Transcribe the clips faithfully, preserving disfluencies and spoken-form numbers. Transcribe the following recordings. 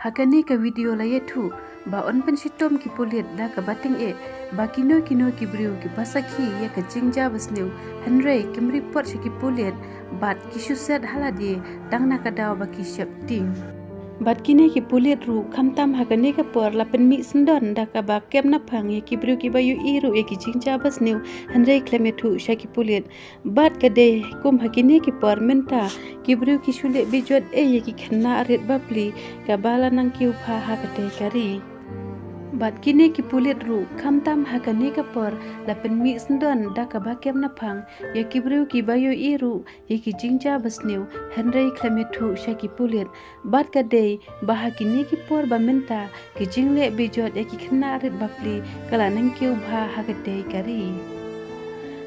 Ha kane ka video la ïathuh ba yn pynshitom ki pulit da kaba tyngeh ba kino kino ki briew kiba sakhi ïa ka jingjia basniew, hynrei kim report sha ki pulit bad ki shu set ha lade tang na ka daw ba ki sheptieng. Bad kine ki pulit ruh khamtam ha kane ka por la pynmih syndon da kaba kem na phang ïa ki briew kiba ïohi ruh ïa ki jingjia basniew, hynrei khlem ïathuh sha ki pulit. Bad ka dei kum ha kine ki por mynta ki briew ki shu leh bejot ei ïa ki khynnah rit bapli kaba la nang kiew bha ha katei ka ri. Bad kine ki pulit ruh khamtam ha kane ka por la pynmih syndon da kaba kem na phang ïa ki briew kiba ïohi ruh ïa ki jingjia basniew, hynrei khlem ïathuh sha ki pulit. Bad ka dei ba ha kine ki por ba mynta ki jingleh bejot ïa ki khynnah rit bapli ka la nang kiew bha ha katei ka ri.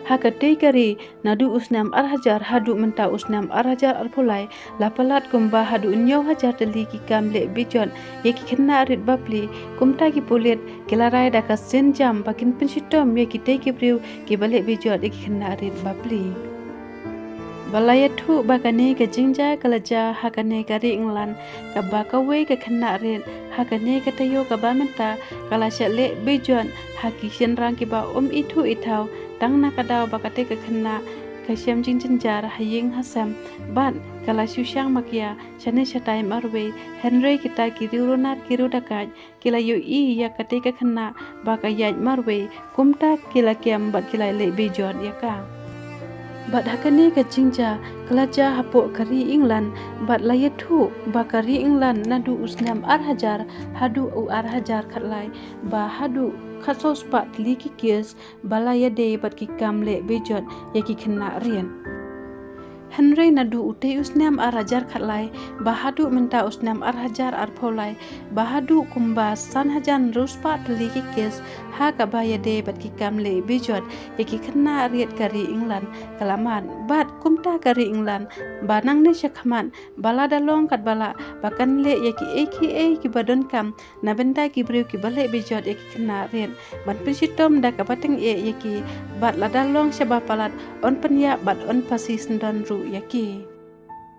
Ha katei ka ri, naduh u snem ar hajar haduh mynta u snem ar hajar arphew lai, la palat kumba haduh hynñiew hajar tylli ki kam leh bejot ïa ki khynnah rit bapli. Kumta ki pulit ki la rai da ka sienjam ba kin pynshitom ïa kitei ki briew kiba leh bejot ïa ki khynnah rit bapli. Ba la ïathuh ba kane ka jingjia ka la jia ha kane ka ri England, kaba kawei ka khynnah rit ha kane ka taïew kaba mynta ka la shah leh bejot ha ki shynrang kiba ym ithuh ithaw, tang na ka daw ba katei ka khynnah ka shem jingjynjar ha ïing ha sem bad ka la shu shang makia shane shatai marwei, hynrei kita ki riew runar ki riew dakaid ki la ïohi ïa katei ka khynnah ba ka ïaid marwei, kumta ki la kem bad ki la leh bejot ïa ka. Bad ha kane ka jingjia ka la jia hapoh ka ri England, bad la ïathuh ba ka ri England naduh u snem ar hajar haduh u ar hajar khatlai, ba haduh khatsaw spah tylli ki kes ba la ïadei bad ki kam leh bejot ïa ki khynnah rit. Hynrei naduh utei u snem ar hajar khatlai ba haduh mynta u snem ar hajar arphew lai, ba haduh kumba san hajar hynriew spah tylli ki kes ha kaba ïadei bad ki kam leh bejot ïa ki khynnah rit ka ri England ka la mad. Bad kumta ka ri England ba nangne shakhmat ba la da long katba lah ba kan leh ïa kiei kiei kiba donkam na bynta ki briew kiba leh bejot ïa ki khynnah rit, ban pynshitom da kaba tyngeh ïa ki, bad lada long shaba palat yn pynïap bad yn phasi syndon ruh ïa ki.